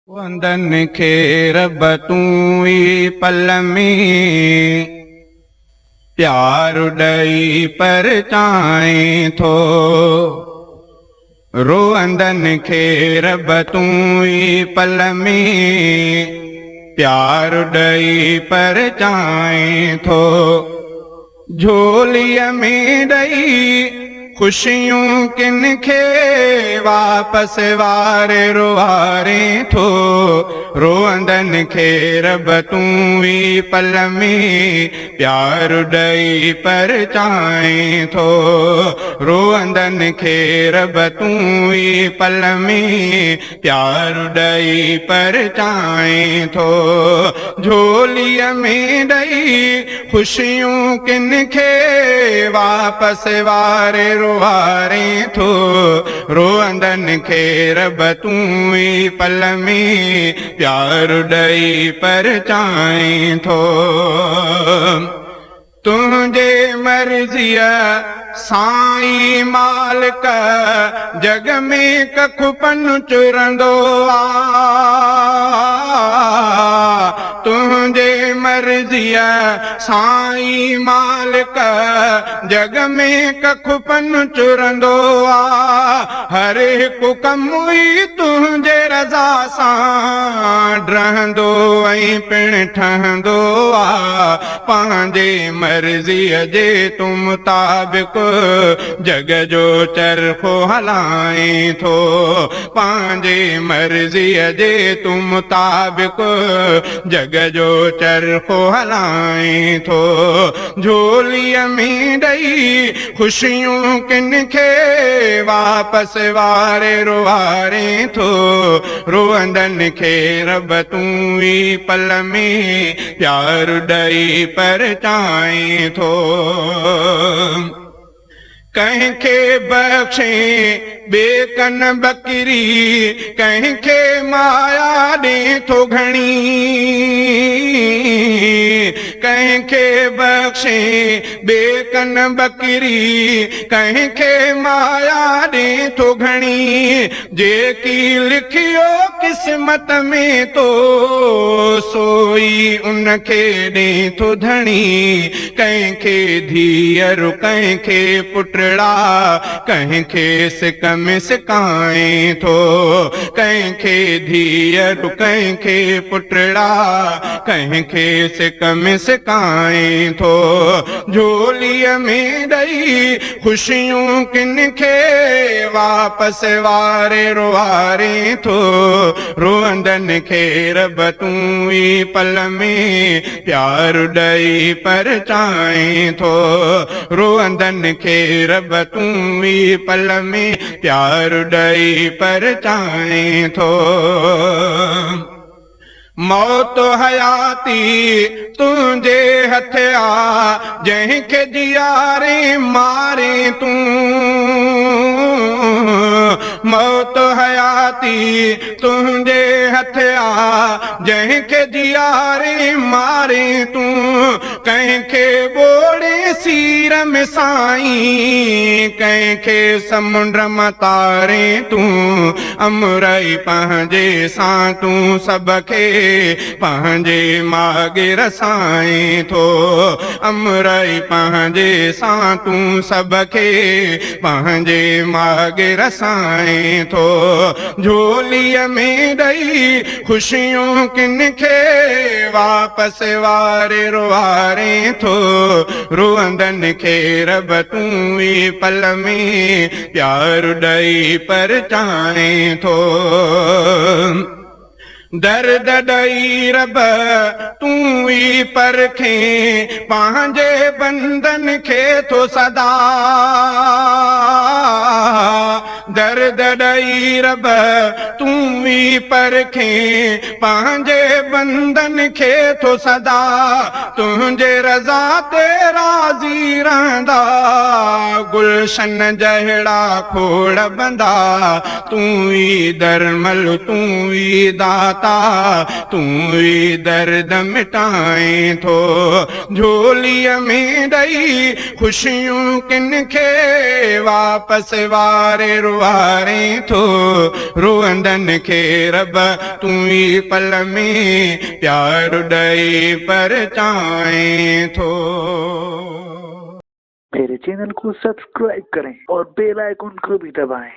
روئندن کي رب تون ئي پل ۾ پيار ڏئي پرچائين ٿو. روئندن کي رب تون ئي پل ۾ پيار ڏئي پرچائين ٿو. جهوليء ۾ ڏئي خوشيون ڪن کي واپس واري روئارين ٿو. روئندن کي رب تون ئي پل ۾ پيار ڏئي پرچائين ٿو. روئندن کي رب تون ئي پل ۾ پيار ڏئي پرچائين ٿو. جهوليء ۾ ڏئي خوشيون ڪن کي واپس واري روئارين ٿو. روئندن کي رب تون ئي پل ۾ پيار ڏئي پرچائين ٿو. تنهنجي مرضيء سان ئي مالڪ جڳ ۾ ڪک پن چرندو آ. تنهنجي مرضيء سان ئي مالڪ جڳ ۾ ڪک پن چرندو آ. هر هڪ ڪم ئي تنهنجي رضا سان ڊهندو ۽ پڻ ٺهندو آ. پنهنجي مرضيء جي تون مطابق جڳ جو چرخو هلائين ٿو. پنهنجي مرضيء جي تون مطابق جڳ جو چرخو هلائين ٿو. جهوليء ۾ ڏئي خوشيون ڪن کي واپس واري روئارين ٿو. روئندن کي رب تون ئي پل ۾ پيار ڏئي پرچائين ٿو. ڪنهن کي بخشين ٻي ڪن ٻڪري، ڪنهن کي مايا ڏين ٿو گهڻي. ڪنهن کي بخشين ٻي ڪن ٻڪري، ڪنهن کي مايا ڏين ٿو گهڻي. جيڪي لکيو قسمت ۾ تو، سو ئي ان کي ڏين ٿو ڌڻي. ڪنهن کي ڌيئر، ڪنهن کي پٽڙا، ڪنهن کي سڪ ۾ سڪائين ٿو. ڪنهن کي ڌيئر، ڪنهن کي پٽڙا، ڪنهن کي سڪ ۾ سڪائين ٿو. جهوليء ۾ ڏئي خوشيون ڪن کي واپس واري روئارين ٿو. روئندن کي رب تون ئي پل ۾ پيار ڏئي پرچائين ٿو. روئندن کي رب تون ئي پل ۾ پيار ڏئي پرچائين ٿو. موت حياتي تنهنجي هٿ آ، جنهن کي جيارين مارين تون. موت حياتي تنهنجي هٿ آ، جنهن کي جيارين مارين تون. ڪنهن کي ٻوڙين سير ۾ سائين، ڪنهن کي سمنڊ مان تارين تون. امرئي پنهنجي سان تون سڀ کي پنهنجي ماڳ رسائين ٿو. امرئي پنهنجي سان تون سڀ کي پنهنجي ماڳ رسائين ٿو. جهوليء ۾ ڏئي خوشيون ڪن کي واپس واري روئارين ٿو. روئندن کي رب تون ئي پل ۾ پيار ڏئي پرچائين ٿو. درد ڏئي رب تون ئي پرکين پنهنجي بندن کي ٿو سدا. درد ڏئي رب تون ئي پرکين پنهنجي بندن کي ٿو سدا. تنهنجي رضا تي راضي رهندا گلشن جهڙا کوڙ بندا. تون ئي درمل تون ئي داتا تون ئي درد مٽائين ٿو. جهوليء ۾ ڏئي خوشيون ڪن کي واپس واري روئارين. روئارين ٿو. روئندن کي رب تون ئي پل ۾ پيار ڏئي پرچائين ٿو. मेरे चैनल को सब्सक्राइब करें और बेल आइकॉन को भी दबाएं।